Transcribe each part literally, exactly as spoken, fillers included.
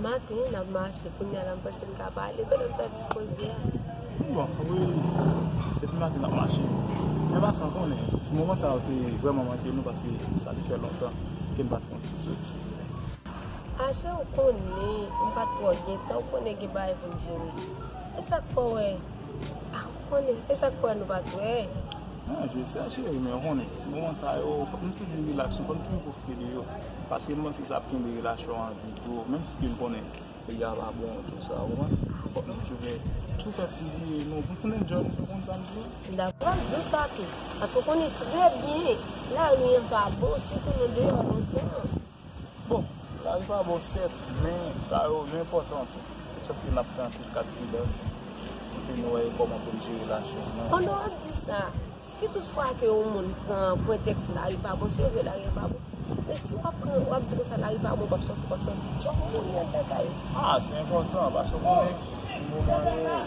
Maten, n ap mache. Kounye a la, m panse n ka pale pandan n fè ti koze a. Bon, wi, depi maten n ap mache. Men pasan konnen, ti moman sa yo te vrèman manke nou, paske sa te fè lontan ke n pa t fè yon ti soti. Ache, ou konnen, m pa t twò gen tan, ou konnen gen bagay pou n jere. E sa k fè w wè, a, ou konnen, e sa k fè w wè nou pa t wè. Ah, je sais, cheri, men ou konnen, ti moman sa yo, fòk nou toujou rilaks, fòk nou toujou pwofite de yo. Paske m panse sa ap kenbe relasyon an viv tou, menm si ke m konnen peyi a pa bon, tou sa, ou konprann? Fòk nou toujou fè, toujou fè ti vi nou, pou n enjoy, nou konn sa m di w? Dakò, m di w sa tou. Paske w konnen trè byen, lari an pa bon, sitou nou deyò lontan. Bon, lari pa bon sèt, men sa yo, yo enpòtan tou. Sòf ke n ap pran tout kat pridans pou ke nou wè kòman pou n jere lari an. Pandan w ap di sa, si tout fwa ke yon moun pran pretèks lari pa bon, se vre lari an pa bon. Men si w ap pran, w ap di konsa lari pa bon, w ap sòti, w ap sòti, w ap mouri anndan kay ou. Ah, se enpòtan, paske w konnen, ti moman yo,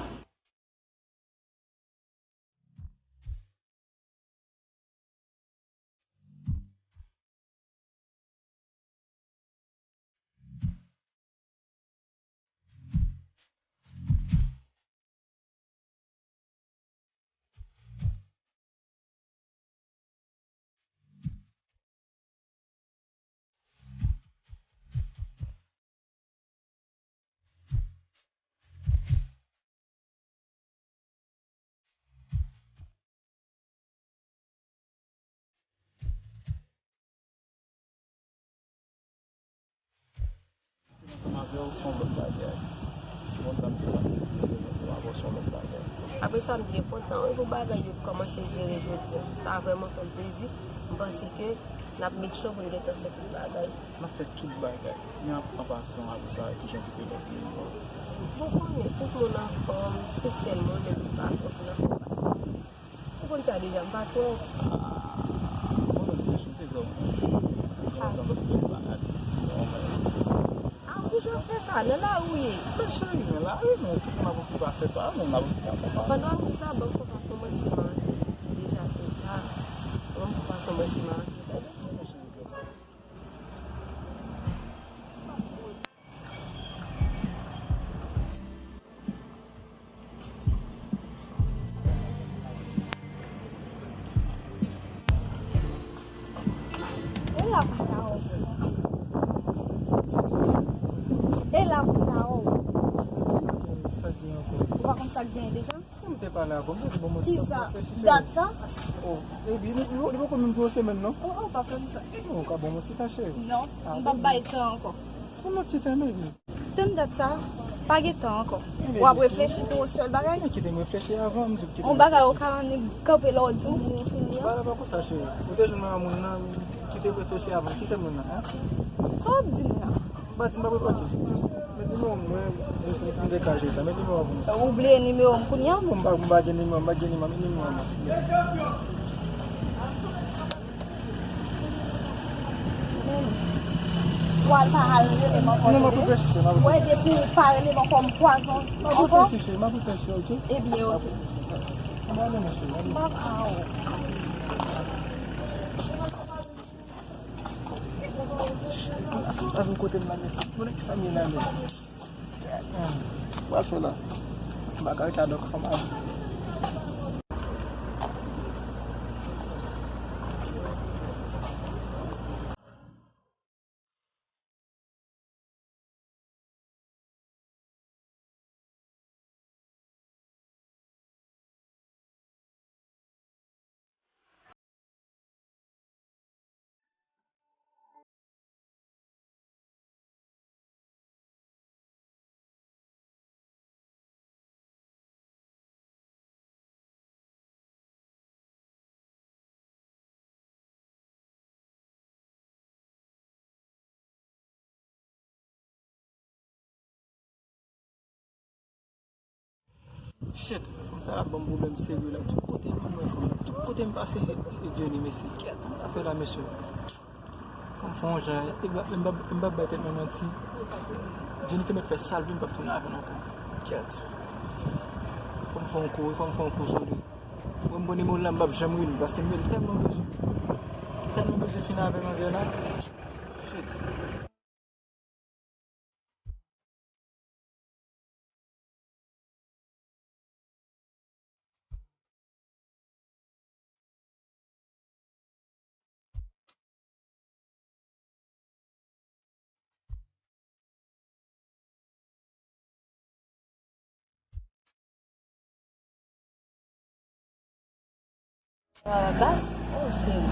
Ansanm avè w se yon lòt bagay. Ou konn sa m te panse, ansanm avè w se yon lòt bagay. Apre sa, m byen kontan wi pou bagay yo kòmanse jere jodi a. Sa vrèman fè m plezi. M panse ke n ap make sure pou n gentan fè tout bagay. N ap fè tout bagay. Men an, an pasan, apre sa, kijan ki te lòt moun yo? Ou konnen, tout moun anfòm, se sèlman menm ki pa twòp nan fòm. Ou konn sa deja, m pa twòp. Ah, mwen menm tou, m te zòm. Ah, ou jan fè sa, nan lari w ye? Men cheri, nan lari, men tout moun ap okipe afè pa yo, men m ap okipe afè pa mwen. Pandan w ap di sa, ban m fè fason mwen se manke. Deja, se sa. Ban m fè fason mwen se manke. Tande? E la pou ta wè w. E la pou ta wè w. Sa gen, sa gen ankò? Ou pa konn sa k genyen deja? Mwen te pale avè w, mwen te di bon, mwen ti reflechi, cheri. Kisa? Dat sa? Oh, epi, li, li, li poko menm gen yon semèn, non? Oh, oh, pa fè m sa. Non, ou ka ban m yon ti tan, cheri. Non, m p ap bay tan ankò. Ban m yon ti tan, baby. Tann dat sa, pa gen tan ankò. W ap reflechi pou yon sèl bagay. Men kite m reflechi avan, m di w kite m reflechi. Yon bagay ou ka annik kanpe la w di m pou ou fini an. Bagay pa konsa, cheri. Ou te jwenn manman moun nan, kite m reflechi avan. Ki fè moun nan, en? Sa w ap di m nan? M pa di m p ap repòte. Jis met nimewo m, mwen, m, m degaje sa. Met nimewo w pou mwen. Ou bliye nimewo m kounye a? Bon, m pa, m pa gen nimewo, m pa gen nimewo, met nimewo m. Ou al pa al rele m ankò. Non, m ap reflechi, cheri, m ap reflechi. Wè, depi ou pa rele m ankò, m pwazon ankò. M ap reflechi, cheri, m ap reflechi, ok? Ebyen, ok. M ap rele m, cheri, m ap reflechi. M ap, a, o. Shit, pou la fanm sa vin kote m la, mesye. Konnen ki fanmi la, men. Kiyès m pral fè la? M pa ka ret la, donk, fanm a. Shit, fanm sa la ban m pwoblèm serye la. Tout kote m wè fanm nan, tout kote m pase, e, e, e, Jenny, mesye, kèt, sa m ta fè la, mesye? Fò m fè yon jan, e, e, m pa, m pa bay tèt mwen manti. Jenny te mèt fè sa l vle, m p ap tounen avè l ankò. Kèt. Fò m fè yon kou, wi, fò m fè yon kou sou li. Mwen, m bon nimewo l la, m p ap janm rele, paske m tèlman bezwen, tèlman bezwen fin avè manzè la. Shit. Babas, oh cheri,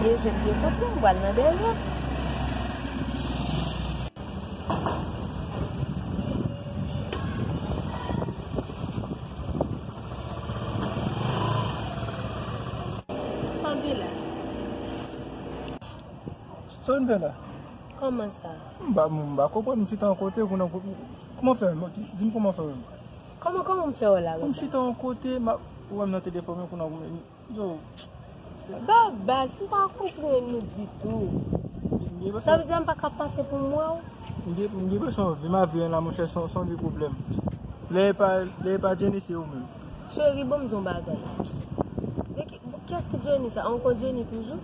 e jwèt li kontre m pral nan dèyè. Sa w gen la? Sa w vin fè la? Kòman sa? M pa, m pa konprann, m chita yon kote, kounye a, kòman fè menm? Di m kòman fè menm? Kòman, kòman m fè w la, Babas? M chita yon kote, m ap, ou wè m nan telefòn mwen, kounye a, yo. Babas, m pa konprann nou ditou. Sa vle di m pa ka pase pou m wè w? M gen, m gen enpresyon vi m ap viv la, monchè, se yon, se yon vi pwoblèm. Lè e pa, lè e pa Jenny, se ou menm. Cheri, ban m di w yon bagay. De ki, kiyès ki Jenny sa? Ou konn Jenny toujou?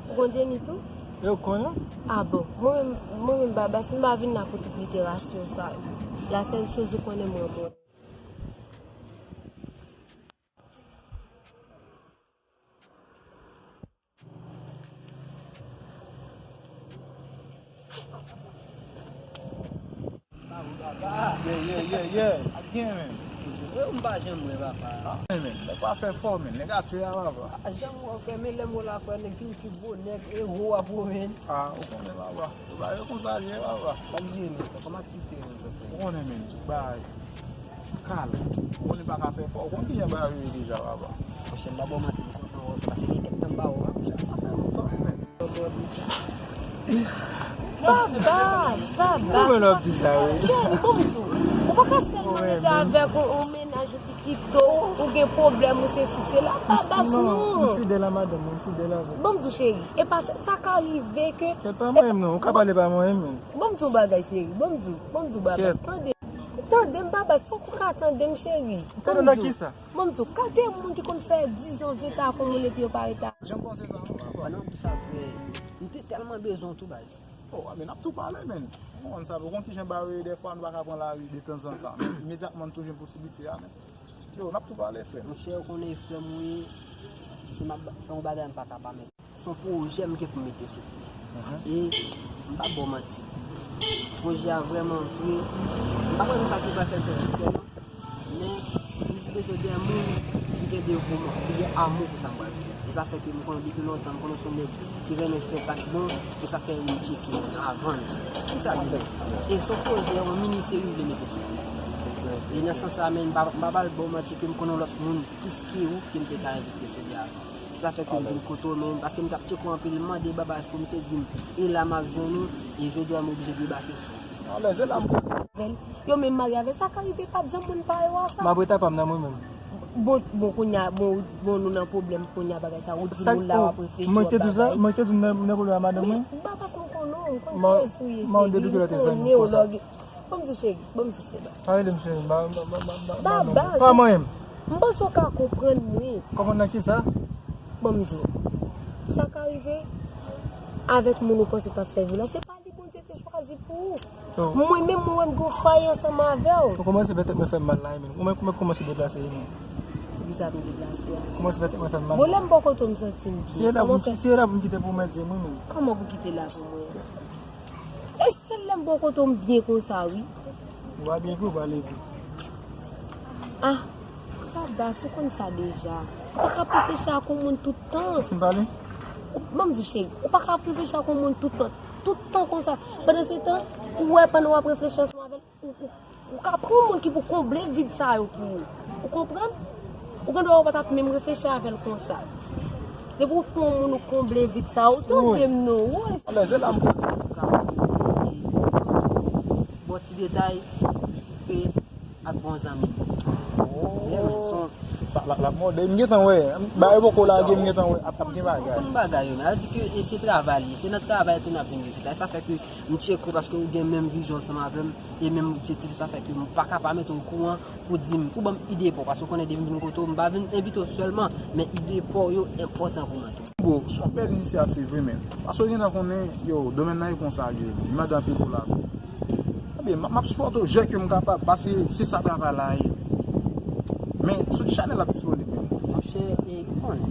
Ou konn Jenny tou? E ou konnen? Ah bon, mwen menm, mwen menm Babas, m pa vin la pou tout literasyon sa yo. La sèl choz ou konnen mwen bon. Ye, ye, ye, ye. Ak gen men. Yo, m pa janm wè papa. Ah, men, men, nèg pa fè fò, men, nèg atè a, papa. A, janm wè, frè, men lè m wè la, frè, nèg ki, ki gwo nèg, e wo a pwomen. Ah, ou konnen, papa. Bagay yo konsa l ye, papa. Sa k gen, men, frè, kòman aktivite yo, frè? Ou konnen, men, tout bagay. Kalm. Ou konnen pa ka fè fò. Ou konn kijan bagay yo ye deja, papa. Monchè, m pa ba w manti, m kontan wè w, paske gen kèk tan m pa wè w, monchè, sa fè lontan, men. Babas, Babas. Ou wè lè w ap di sa, wi. Cheri, ban m di w. Ou pa ka sèlman rete avèk yon, yon mennaj ou ki kite w, ou gen pwoblèm, ou sesi, sela. Babas, non. M fidèl a madanm mwen, m fidèl avè l. Ban m di w, cheri, e pa sa, sa ka rive ke. Kèt pa mwen menm, non. Ou ka pale pa mwen menm, men. Ban m di w bagay, cheri. Ban m di w, ban m di w, Babas. Tande. Tande m, Babas, fòk ou ka tande m, cheri. Tande nan kisa? Ban m di w, kantite moun ki konn fè dizan, ventan ak yon moun epi yo pa rete a. Jan m panse sa, non, papa. Pandan w di sa, frè, m te tèlman bezwen w tou, baz. Oh, men n ap tou pale, men. Ou konn sa, ou konn kijan bagay yo ye, dèfwa nou pa ka pran lari detanzantan. Men imedyatman n tou jwenn posiblite a, men. Yo, n ap tou pale, frè. Monchè, ou konnen frè m ou ye, si m ap fè yon bagay, m pa ka pa mèt. Se yon pwojè m gen pou m mete sou pye. E m p ap ba w manti. Pwojè a vrèman vre, m pa kwè se sa ki pral fè l fè siksè, non. Men, m jis bezwen de moun ki gen devouman, ki gen amou pou sa m pral fè. E sa fè ke m konnen depi lontan, m konnen se yon nèg ki renmen fè sa k bon, e sa fè m tcheke avan l. Ki sa l gen? E se yon pwojè, yon mini seri m vle mete sou pye. E nan sans sa, men, m pa, m pa pral ba w manti ke m konnen yon lòt moun plis ke ou ke m te ka envite sou pye avan. Se sa fè ke m vin kote w menm, paske m t ap tcheke w anpil, m mande Babas pou misye di m, e la m ap jwenn ou, e jodi a m oblije debake sou ou. Alèz, e la m poze. Yo menm marye avè l, sa ka rive, pa t janm moun pa yo a sa. M ap ret apa m nan mwen menm. Bon, bon, kounye a, bon, bon, nou nan pwoblèm, kounye a bagay sa, ou di moun la w ap reflechi, w ap bagay. Mwen te di w sa, mwen te di w m nan, m nan pwoblèm a madanm mwen. Men, Babas, m konnen w, m konnen kiyès ou ye, cheri, m konnen w lè w gen. Ban m di w, cheri, ban m di w, Seba. Pa rele m cheri, m pa, m pa, m pa, m pa, m pa, m pa, m pa, pa manyen m. M panse w ka konprann mwen. Konprann nan kisa? Ban m di w. Sa ka rive avèk moun ou panse w t ap fè vi la, se pa li Bondye te chwazi pou ou. Mwen menm, mwen wè m gen yon fwaye ansanm avè w. Ou kòmanse fè tèt mwen fè m mal la, wi, men. Ou menm, ou menm kòmanse deplase, wi, men. Kisa m deplase a? Kòmanse fè tèt mwen fè m mal. Bon, lè m bò kote w, m santi m byen. Si e la pou m, si e la pou m kite pou mwen, di m, wi, men. Kòman pou kite la pou mwen? E sèl lè m bò kote w m byen konsa, wi. Ou pa byen vre, ou pale vre. Ah, Babas, ou konn sa deja. Ou pa ka ap reflechi ak yon moun tout tan. Ou fin pale? Ban m di w, cheri, ou pa ka ap reflechi ak yon moun tout tan. Tout tan konsa. Pandan se tan, ou wè pandan w ap reflechi ansanm avè l, ou, ou, ou ka pran yon moun ki pou konble vid sa yo pou ou. Ou konprann? Ou gen dwa ou pa t ap menm reflechi avè l konsa. Depi ou pran yon moun ou konble vid sa yo, ou tande m non, woy. Alèz, e la m poze. Bon ti detay, e ak bon zanmi. Oh. Yeah, man, son. Sa, la, la mòde. M gentan wè. Bagay poko lage, m gentan wè. Ap, ap gen bagay. Ou konn bagay yo, men. Sa di ke e se travay li. Se nan travay tou n ap vin rezilta. Sa fè ke m tcheke w paske ou gen menm vizyon ansanm avè m. E menm objektif, sa fè ke m pa ka pa mete w okouran pou di m, pou ban m ide pa w, paske w konnen depi m vin kote w, m pa vin envite w sèlman, men ide pa w yo enpòtan pou mwen tou. Bon, se yon bèl inisyativ, wi, men. Paske w gentan konnen, yo, domèn nan e konsa l ye, li mande anpil pou lavi. Ebyen, m, m ap sipòte w, jan ke m kapab, paske se sa travay la ye. Men, sou ki chanèl l ap disponib menm? Monchè, e, ou konnen,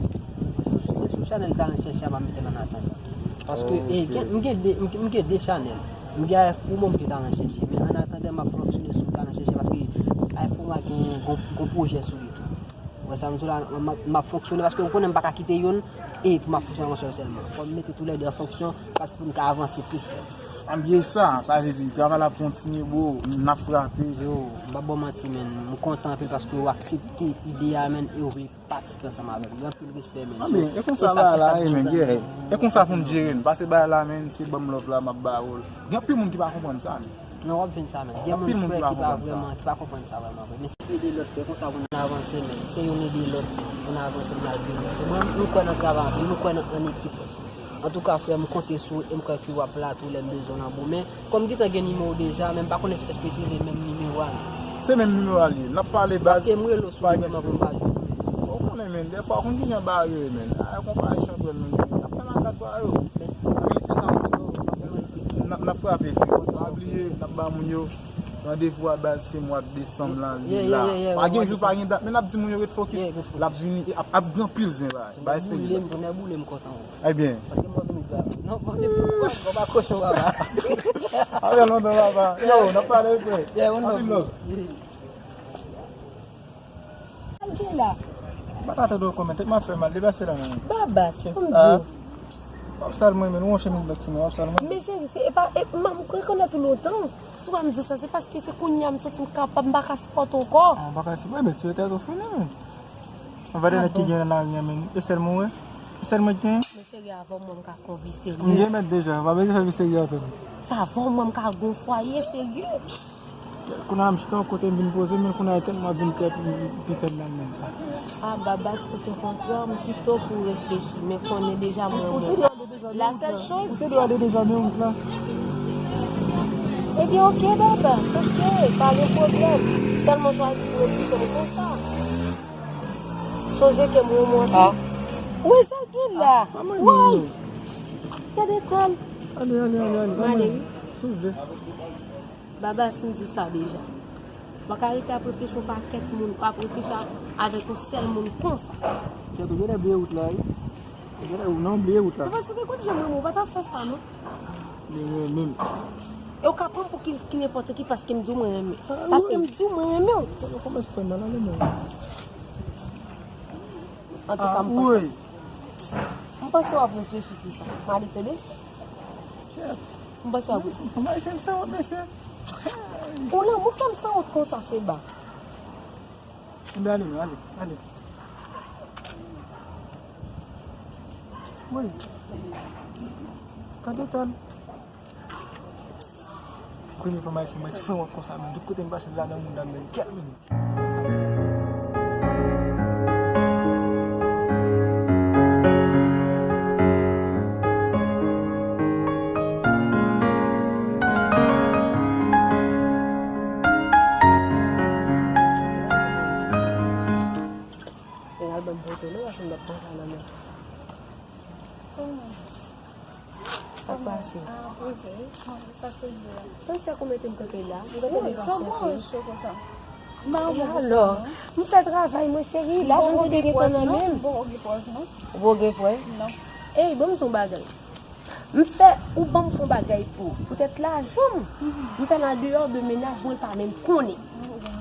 se, se sou chanèl Talan Chèchè a m ap mete l an atant. Paske, e, gen, m gen de, m, m gen de chanèl. M gen A F Promo, m gen Talan Chèchè. Men an atandan, m ap fonksyone sou Talan Chèchè paske A F Promo a gen gwo, gwo pwojè sou li tou. Sa m di w la, m ap, m ap fonksyone paske w konnen m pa ka kite youn e pou m ap fonksyone yon sèl sèlman. Fò m mete toulède an fonksyon paske pou n ka avanse plis. Anbyen sa, sa vle di travay la ap kontinye bro, n ap frape. Yo, m p ap ba w manti menn, m kontan anpil paske w aksepte ide a menn e w vle patisipe ansanm avè m. Gen anpil respè menn. Anbyen, e konsa bagay la ye menn, yeah. E konsa pou n jere l, pase bagay la menn, se ban m love la m ap ba ou l. Gen anpil moun ki pa konprann sa menn. Non, w ap jwenn sa menn. Gen moun frè ki pa vrèman, ki pa konprann sa vrèman vre. Men se ede lòt frè, konsa pou n avanse menn. Se youn ede lòt pou n avanse, pou n al pi lwen. Mwen, m kwè nan travay anpil, m kwè nan, an ekip osi. Antouka frè m, m konte sou ou e m kwè ke w ap la tou lè m bezwen w nan bon. Men kòm m gentan gen nimewo w deja, men m pa konnen èske w itilize menm nimewo a non. Se menm nimewo a li ye. N ap pale baz. Paske m rele w sou li vrèman pou m pa jwenn ou. Ou konnen menn, dèfwa konn gen jan bagay yo ye menn. A konpayi chanpyòn menn, n ap fè makak yo. Men se sa m di nou, n ap, n ap frape fi. Pa bliye, n ap ba moun yo randevou a baz se mwa desanm lan, li la. Pa gen jou, pa gen dat, men n ap di moun yo ret fokis, l ap vini, e ap, ap gen anpil zen bagay. Bagay serye. Boule m, premyè boule m kontan. Ebyen. Paske m wè vin grav. Non, m pa gen pou m pa kochon papa. Avè lontan papa. Yo, n ap pale frè. Anpil love. Al gen la. M pa ka tande w kòmante, tèt m ap fè mal, deplase la menm. Babas, pou m di w. W ap sal mwen menm, ou yon chemiz bèk sou mwen, w ap sal mwen. Men cheri, se e pa, e, m rekonèt ou lontan. Si w wè m di w sa, se paske se kounye a m santi m kapab, m pa ka sipòte ankò. Ah, m pa ka sipòte, men tire tèt ou fini menm. Anba de nèg ki gen nan lari an menm. E sèl mwen wè? E sèl mwen ki gen? Men cheri, avan mwen m ka fè yon vi serye. M gen mèt deja, m pa bezwen fè vi serye avè m. Sa avan mwen m ka gen yon fwaye serye. Kounye a m chita yon kote m vin poze m, men kounye a e tèt mwen ap vin pè pi fè m mal menm. Ah Babas, okontrè, m pito pou w reflechi, men konnen deja mwen mwen. La sèl choz. Ou te dwe ale deja men wout la. Ebyen oke Babas, oke, pa gen pwoblèm. Sèlman chwazi pou reflechi konsa. Sonje ke m renmen w anpil. Wi, sa l gen la. Woy! Gade tan. Ale, ale, ale, ale. M ale wi. Si w vle. Babas, m di w sa deja. Ou pa ka rete ap reflechi yon pakèt moun, ou ap reflechi avèk yon sèl moun konsa. Kèt ou genlè bliye wout la wi. Ou genlè ou non bliye wout la. Babas, ou te konn janm renmen w, ou pa t ap fè sa non. Li renmen m. E ou ka pran m pou ki, ki nenpòt ki paske m di w mwen renmen. Paske m di w mwen renmen w. Ou kòmanse fè m mal ale mwen. Antouka, m panse. M panse w ap reflechi sou sa. M ale tande. M panse w ap reflechi. Fanm ayisyen san wont mesye. Ou lanmou fanm san wont konsa se ba. Anben ale, ale, ale. Wi. Gade tan. Premye fanm ayisyen mwen san wont konsa menm. Tout kote m pase m ladan moun nan menm. Kèl menm. Gen albòm foto non, paske m t ap panse a nan men. Kòman sa? Sa k pase? Ah, poze wi. Sa k te di la? Tann sa kou mete m kanpe la. M kanpe devan sèk wi. Sa w cho konsa? M pa wè w konsa non. E alò, m fè travay mwen cheri. La jan m te gen tan nan men m. M poko gen pòz non. Ou poko gen pòz? Non. Ey, ban m di w yon bagay. M fè, ou ban m fè yon bagay pou, poutèt lajan m. M fè l andeyò de mennaj mwen, l pa menm konnen.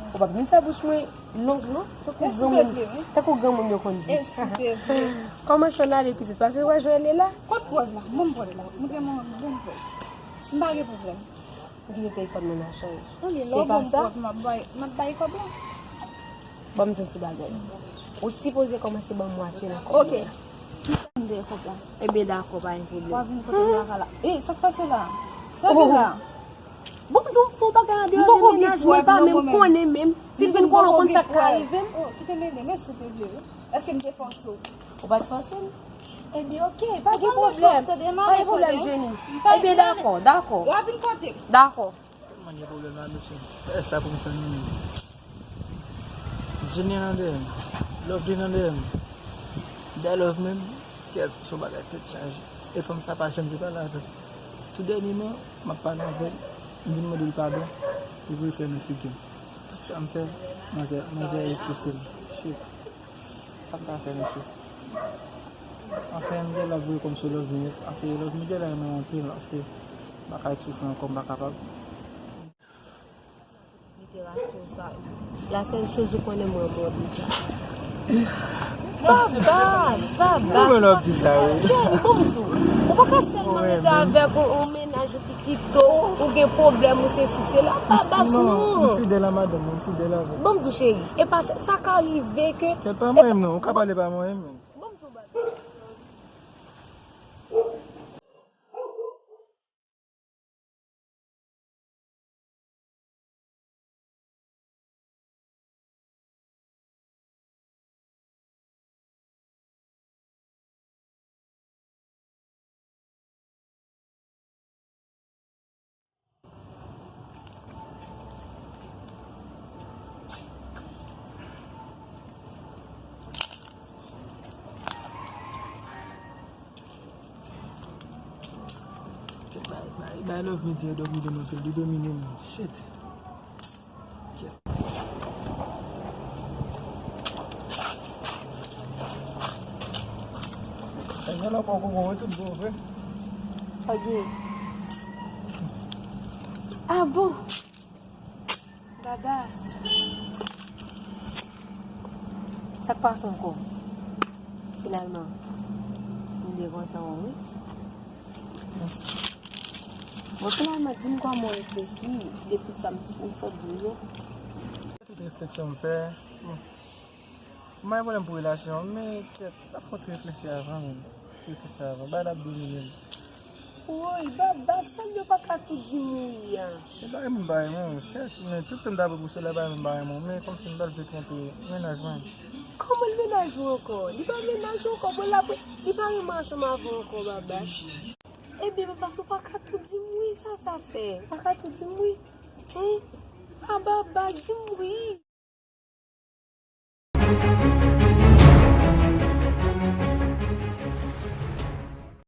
Ou p ap vin fè bouch mwen long non, tankou granmoun, tankou granmoun yo konn di. Kòmanse ann ale pitit, paske w wè jan l ye la. Kot prèv la? Ban m prèv la. Montre mwen, ban m prèv. M pa gen pwoblèm. M kite telefòn mwen nan chaj. Se pa sa? M ap bay, m ap bay kòb la. Ban m di yon ti bagay. Ou sipoze kòmanse ban m mwatye nan kòb mwen an. Ok. M dèyè kòb la. Ebyen dakò, pa gen pwoblèm. W a vin kote m la ka la. E, sa k pase la? Sa w vin la? Bon, m di w fè yon bagay andeyò de mennaj mwen, l pa menm konnen menm. Si l vin konnen, w konn sa k ka rive m. Oh, kite m rele, men si w te vle wi. Èske m te fòse w? Ou pa t fòse m. Ebyen, oke, pa gen pwoblèm. Pa gen pwoblèm, Jenny. Ebyen, dakò, dakò. W a vin kote m. Dakò. Tèlman gen pwoblèm la, mesye. Fè sa pou m fè nou menm. Jenny nan dèyè m. Lovely nan dèyè m. Dèyè Love menm, kèt, se yon bagay tèt chaje. E fanm sa pa janm vle pale avè m. Tou dènyèman, m ap pale avè l, m vin mande l padon, li voye fèmen figi m. Tout sa m fè, manzè, manzè repouse m. Shit. Sa m ta fè, mesye? Anfen, m gen lòt voye kòm sou Love, men paske Love, m genlè renmen w anpil, paske m pa ka ret soufri ankò, m pa kapab. Literasyon sa yo. La sèl choz ou konnen m renmen w deja. Babas, Babas. Mwen lè w ap di sa, wi. Cheri, bon, m di w, ou pa ka sèlman rete avèk yon, yon mennaj ou ki kite w, ou gen pwoblèm, ou sesi, sela. Babas, non. M fidèl a madanm mwen, m fidèl avè l. Bon, m di w, cheri, e pa sa, sa ka rive ke. Kèt pa mwen menm, non. Ou ka pale pa mwen menm. Bon, m di w, Babas. Bay, bay, bay love, mi di, domine m anpil, li domine m. Shit. Sa gen lòt poko bon, wi, tout bon, vre. Ok. Ah bon? Babas. Sa k pase ankò? Finalman, m byen kontan, wi. Bon, finalman, di m kòman w reflechi depi sa m, m sot di w yo. Tout refleksyon m fè, bon, m pa gen pwoblèm pou relasyon an, men kèt, fò w te reflechi avan, menm. Te reflechi avan. Bagay la ap domine m. Woy, Babas, sa m yo pa ka tout di m wi a. Se pa renmen m pa renmen w, sèt, men tout tan m ta pran pou sela pa renmen m pa renmen w, men kòmsi m pa vle twonpe mennaj mwen. Kòman l mennaj ou ankò? Li pa mennaj ou ankò, bon, l ap, li pa renmen ansanm avè w ankò, Babas. Ebyen, Babas, ou pa ka tout di m wi, sa sa fè? Ou pa ka tout di m wi. Hein? Ah, Babas, di m